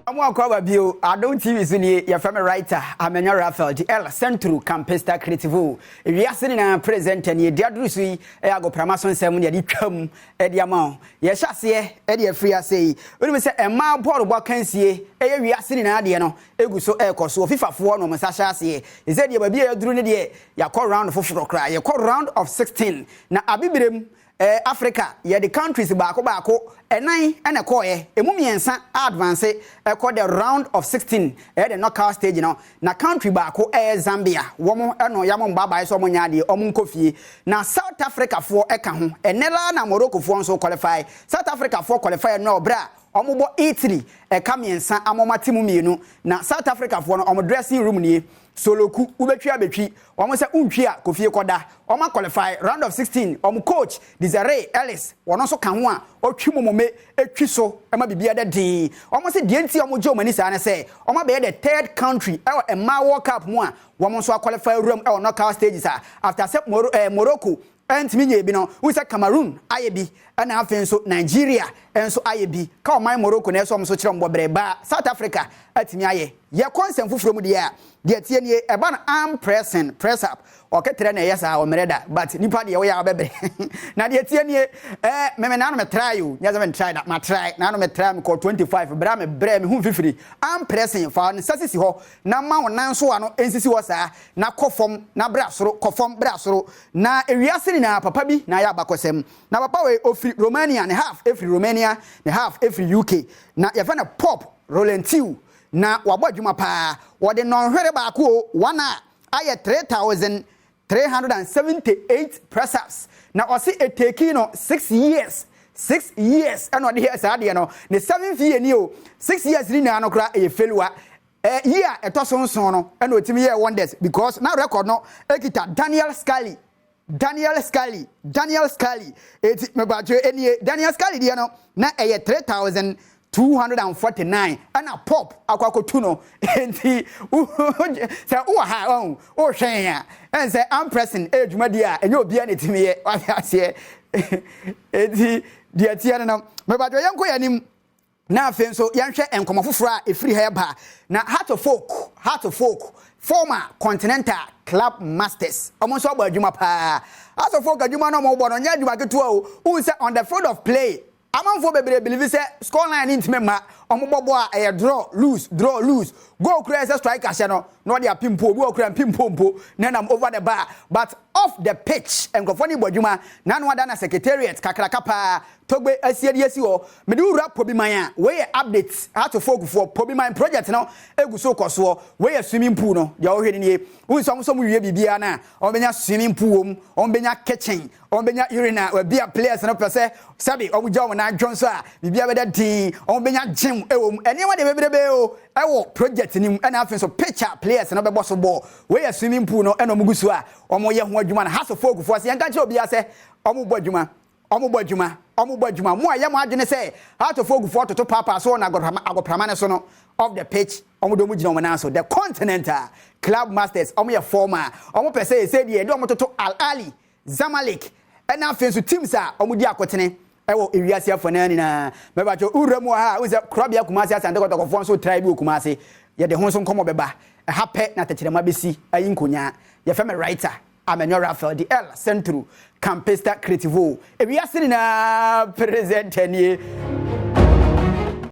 Ɔmo akɔ aba bio, Adom TV so nie, yɛfrɛ me writer Amenyo Raphael de El Centro Campista Creativo. Ewiase nyinaa presenter nie, deɛ aduru so yi ɛyɛ agoprama so nsɛm ne yɛde twam ɛde ama wo. Yɛhyɛ aseɛ ɛde afiri ase yi, wonim sɛ mmaa bɔɔlobɔ akansie ɛyɛ wiase nyinaa deɛ no egu so ɛrekɔ so, FIFAfoɔ na wɔn nsa hyɛ aseɛ. Ɛsɛ deɛ baabi a yɛaduru no deɛ, yɛakɔ round foforɔ koraa, yɛkɔ round of 16 na abibirem Africa yɛde countries baako baako ɛnan ɛna ɛkɔɔɛ, emu mmiɛnsa advance ɛkɔ the round of 16, ɛyɛ the knockout stage no, na country baako ɛyɛ Zambia, wɔn ɛno yamɔ mbaabae sɛ wɔn nyɛ adeɛ, wɔn nkɔ fie, na South Africa foɔ ɛka ho. Ɛnɛ la na Morocco foɔ nso qualify. South Africa foɔ qualify no ɔbrɛ a wɔn bɔ Italy ɛka 3 ama wɔn ate mu 2. Na South Africa foɔ no, wɔn dressing room nie, soloku wobɛtwi abɛtwi wɔn sɛ wontwi a kofie kɔda. Wɔn aqualify round of 16. Wɔn coach Desiree Ellis, wɔn nso ka ho a ɔtwi momome etwi so ɛma biribi ada din. Wɔn sɛ deɛ nti a wɔn gye wɔn ani saa ne sɛ wɔn abɛyɛ the third country ɛwɔ mmaa World Cup mu a wɔn nso aqualify wuram ɛwɔ knockout stages a after sɛ Morocco ɛntumi nyɛ bi no, wohu sɛ Cameroon ayɛ bi, ɛna afei nso Nigeria nso ayɛ bi ka ɔman Morocco na ɛsɛ ɔmo nso kyerɛ ɔmo bɔbrɛ ba. South Africa atumi ayɛ. Yɛkɔ nsɛm foforɔ mu deɛ a, deɛ tie nie, ɛba no arm pressing, press up, ɔkɛtrɛ na ɛyɛ saa ɔmmerɛ da, but nipa deɛ wɔyɛ a ɔbɛbrɛ. Na deɛ tie nie, mɛmɛ naanu mɛ try o, nyɛ sɛ mɛ try na ma try naanu mɛ try, mɛ kɔ 25 brɛ mɛ brɛ mɛ hu fifiri. Arm pressing, fa ne nsa sisi hɔ na ma wɔn nan so ano nsisi hɔ saa na kɔ fam na brɛ soro, kɔ fam, brɛ soro. Na ewiase nyinaa papa bi na ayɛ abakɔsɛm, na papa wei ofiri Romania, ne half efiri Romania, ne half efiri UK, na yɛfɛ no Pop Rolentiu, na wabɔ adwuma paa. Wɔde nnɔnhwere baako o, one a ayɛ 3378 press ups, na ɔsi etake no 6 years, 6 years ɛna ɔde yɛ saa adeɛ no. Ne seventh year ni o. 6 years ni nyinaa no koraa ɛyɛ failure. Year a ɛtɔ so 7 no ɛna otimi yɛ wonders, because na record no ekita Daniel Scully, Daniel Scully, Daniel Scully. Eti mɛbatwe enie, Daniel Scully deɛ no na ɛyɛ 3249, ɛna Pop akɔ akɔtu no. Nti sɛ wowɔ ha ɔn wohwɛn a, ɛn sɛ arm pressing ɛyɛ dwumadie a ɛnyɛ obiara na ɛtumi yɛ, wate aseɛ? Eti deɛ teɛ no, mɛbatwe yɛnkɔ yɛn anim na afei nso yɛnhwɛ nkɔmɔ foforɔ a ɛfiri ha ba. Na Hearts of Oak, Hearts of Oak, former Continental Club Masters, ɔmo nso abɔ adwuma paa. Hearts of Oak adwuma no ɔmo bɔ no nyɛ adwuma ketewa o. Wohu sɛ on the field of play, amanfoɔ bebree believe sɛ score line ne ntumi ma ɔmo bɔ bɔ a ɛyɛ draw, lose, draw, lose. Goal kura sɛ striker hyɛ no na ɔde apimpo obi wɔ kura mpimpo mpo na nam over the bar, but off the pitch nkurɔfoɔ ne bɔ adwuma. Nanu ada na secretariat kakraka paa Togbe asie de asi hɔ. Mede wura Pobiman a, wei yɛ update. Hearts of Oak foɔ Pobiman project no egu so kɔ soɔ. Wei yɛ swimming pool no deɛ ɔhwɛ no nie. Wohu sɛ ɔmo nso ɔmo wie biribiara no a, ɔmo bɛnya swimming pool wɔ mu, ɔmo bɛnya kitchen, ɔmo bɛnya urinal, baabi a players no pɛ sɛ sɛbi ɔmo gya ɔmo nan dwon so a biribiara bɛda din. Ɔmo bɛnya gym ɛwɔ mu, ɛnneɛma deɛ bebrebe o ɛwɔ project no mu. Ɛna afei nso pitch a players no bɛbɔ so bɔɔl. Wei yɛ swimming pool no ɛna ɔmo gu so a ɔmo yɛ ho adwuma no. Hearts of Oak foɔ sɛ yɛnka kyerɛ obiara sɛ ɔmo bɔ adwuma, ɔmo bɔ adwuma, ɔmo bɔ adwuma. Mo a yɛ mo adwene sɛ Hearts of Oak foɔ toto paapaa so wɔ agɔprama ne so no, off the pitch ɔmo de ɔmo gyina ɔmo nan so. The Continental Club Masters, ɔmo yɛ former, ɔmo pɛ sɛ ɛsɛ deɛ ɛde ɔmo toto Al Ahly, Zamalek, ɛna afei nso teams a ɔmo di akotene ɛwɔ ewiase afɔ naa nyinaa. Mɛbàtɛ wura mu wɔ ha a, wohu sɛ korabea Kumase Asante Kɔtɔkɔfoɔ nso tra bi wɔ Kumase, yɛde ho nso nkɔmɔ bɛba. Ɛha pɛ na tɛkyerɛma bɛsi ayi nkonyaa. Yɛfɛ me writer Amenyo Raphael di El Centro Campista Creativo, ewiase nyinaa presenter nie.